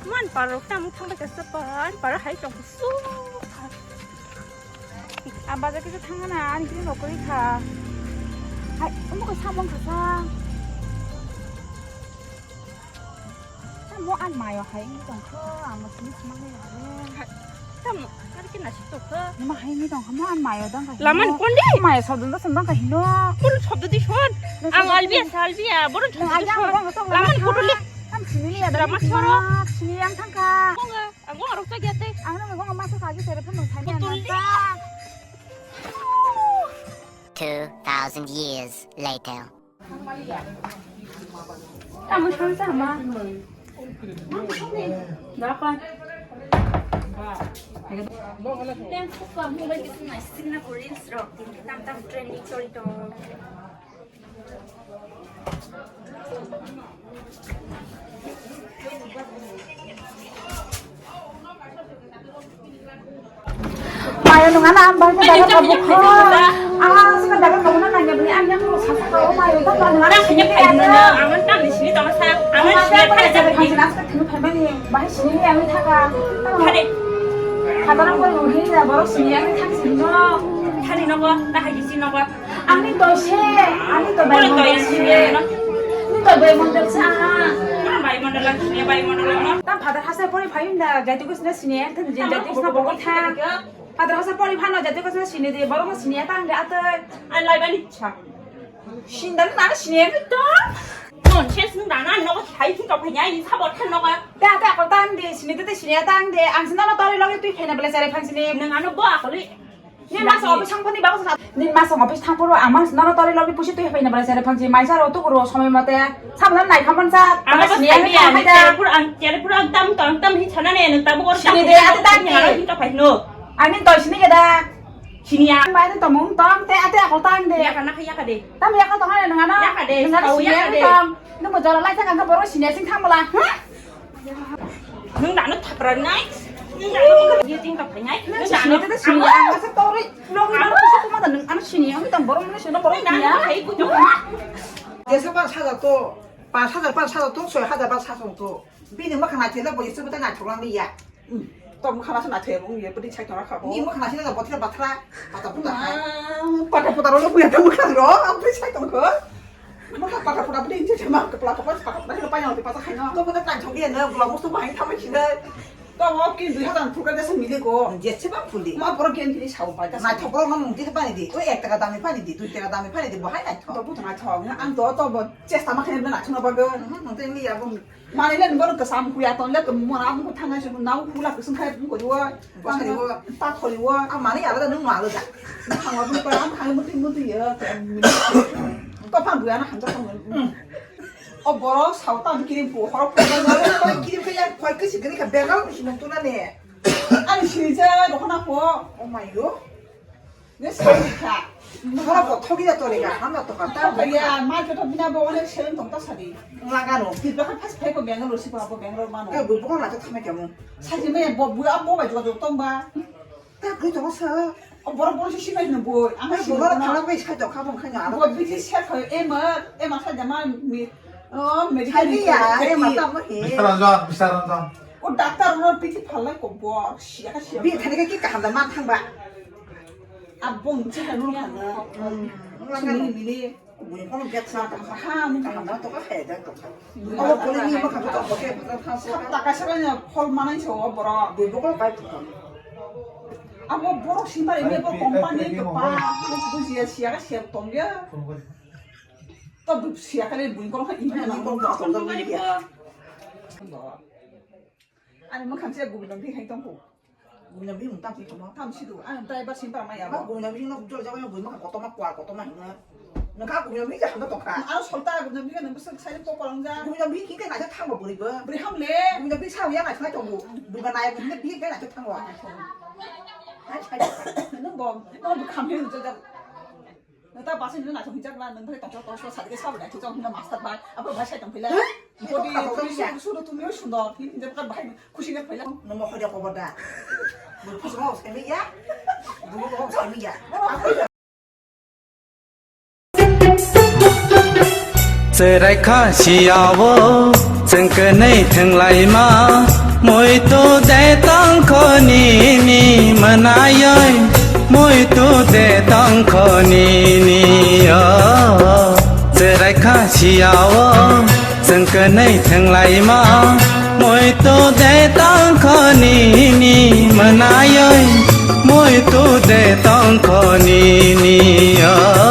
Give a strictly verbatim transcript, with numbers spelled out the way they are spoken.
Man parok tamo thangbai kasa pa, ani paro hai tong su. A bazar kisa thangana, ani kiri nokori kha. Hai, omo ko samong kasa. Tamo an mayo hai ni tong kho, amo sini semang ni hai. Tamo, kari kena si tong kho. Nima hai ni tong kho, mo an mayo dang kha. Laman kondi? Mayo sabdon da sendang kha hino. Puro sabdo di son. Ang albiya, salbiya, boro sabdo di son. Laman kondi? Am sini ya, dang sini. Sini yang thang kha. Ang gong arok chak ya tei. Ang nang gong masa kagi sere phun thai na. Two thousand years later. Tamo song sama. Dapat. Yang suka mobile itu nice sing na reels rok. Tam tam trending story to. Mayo nung ana ang bahai dagar kabu kho. Ang sika dagar kabu na nanya bini ang yang sa sa kau mayo ta nung ana sini kaya na. Ang tan sini tama sa. Ang sini kaya sa. Ang sini kaya sa. Bahai sini yang thaka. Kade. Kadaran kau ruhi na borok sini yang thang sini no. Kade no ko ta hai sini no ko. Ani to se, ani to bai mondol se. Ni to bai mondol se aha. Bai mondol se, bai mondol no. Tam father hasa pori phai na jati kus na sini, tam jati kus na bogo tha. Father hasa pori phano jati kus na sini de, borok na sini ta ang de atoi. An lai bani cha. Sindan na sini to. Mon ses nung dana no ko hai thing to phai ni sabot than no ko. Ta ta ko tang de, sini de sini tang de. Ang sini no tori logi tui phai na bela sare phang sini. Nang ano bo akoli. Ni masa office thang phani bago sa. Ni masa office thang phuru ama nono tori logi pusi tui phai na bala sere phangsi maisa ro tu kuru somoi mate. Sabla nai khaman sa. Ama ba sini ani thang phai da. Pura ang, pura pura ang tam tam tam hi chana ne nang tabu kor. Sini de ate tang ni. Ani to sini ke da. Sini ya. Mai to mung tam te ate ako tang de. Ya kana ya ka de. Tam ya ka to hane nang ana. Ya ka de. Nang ya ka de. Nang mo jala lai ta kan ka boro sini sing thang bala. Nung dano thapra nai. Nung dano ye ting ka phainai. Nung dano te sini ang asa tori. Nung ano kusa kuma da nung ano sini ang tam borok nung sini borok ya. Hai ku jok. Jesa pa saja to, pa saja pa saja to, soi hajar pa saja to. Bini ma khana tela bo yesu ta na thoglang ya. To ma khana sa na thoglang ye pudi chai tong kha bo. Ni ma khana sini da bothra batra. Pata puta hai. Pata puta ro buya ta ma khana ro. Ang pudi chai tong kho. Mokha pata pata pata inche chama kepala kepala pata pata kepala yang pata khaina. To kota tan chok dia na gula musu bahai thamai china. To mo kin dui hazar pura desa mili ko. Jetse ba phuli. Ma poro kin kini sao pai ta. Na thok poro no mungti pani di. O ek taka dami pani di, dui taka dami pani di, bahai na thok. To buta na thok. Ang to to bo chesta ma khaina na chuna bago. Hmm, mungti ni ya bo. Mane le nungbo kasam kuya ton le kemo na mo thanga se na khula kusung khai ko wa. Bwsari wo. Ta thori wo. A mane ya da nung ma da. Thang wa bu pa am khai muti muti ya. Ko phan buya na hanja thang. O boro sao ta kiri bu horo pa na ko kiri pe ya ko kisi kiri ka begal kisi nung tu na ne. Ani sini ja ro na ko. Oh my god. Ne sari kha. Thora bo thogi da tori ga, hamna to ka ta. Thogi ya, ma ke to bina bo onek seleng tong ta sari. Lagano. Tipra kha phas phai ko Bangalore si ko abo Bangalore mano. Eh, bu bo na to thame kamo. Saji me bo bu abo ba jog jog tong ba. Ta kri to sa. O bor bor si si bai no bo. Ama si bo na bai sai to kha bo kha na. Bo bi si se kha e ma, e ma sa jama mi. Oh, medical. Saji ya, e ma ta mo he. Bisaranjan, Bisaranjan. O doctor no piti phalai ko bo. Siya ka siya. Bi thani ka ki kaham da ma thang ba. Abong se hanu hanu. Mili mili. Bui kono get sa ka ha ni ka na to ka he da to ka. Abo bole ni ma ka to ko ke ta sa. Taka sa na phol manai so boro. Bui bo ko pai to ka. Abo boro simba ni bo company to pa. Ko buji ya sia ka sia tong ya. To sia ka le bui kono ka ina na ko to to ya. Ani mokhan se Gobindo bihai tongkho. Gobindo bihai tongkho tamo. Tam sidu, ani driver sin para maya. Ba Gobindo bihai no jol jaga bui mokhan kotoma kwa kotoma hino. Nokha Gobindo bihai jahanda tongkha. Aro solta Gobindo bihai nang bwswk sai to kolong ja. Gobindo bihai kike naisa thango buri bo. Buri hamle. Gobindo bihai sa ya naisa tongo. Duga naya Gobindo bihai naisa thango. Hai sai. Nang bo, nang bo khamhe jol jaga. Nang ta basi nang naithok hinjak na, nang bai tongthok tongthok sa dikhe sabo naithok jok hwnna master bai, abo bai sai tong phila. Body, body suru suru tumi o sundor, hinjak ta bai khusi na phila. Nang mo hoja kobo da. Bui phusu mo sai ya. Bui mo sai ya. Cherai kha siya o, chwng kwnwi thwnglaima. Muitu de tongkho nini mwnaioi, muitu de tongkho nini o. Cherai kha siyao, chwng kwnwi thwnglaima. Muitu de tongkho nini mwnaioi, muitu de tongkho nini o.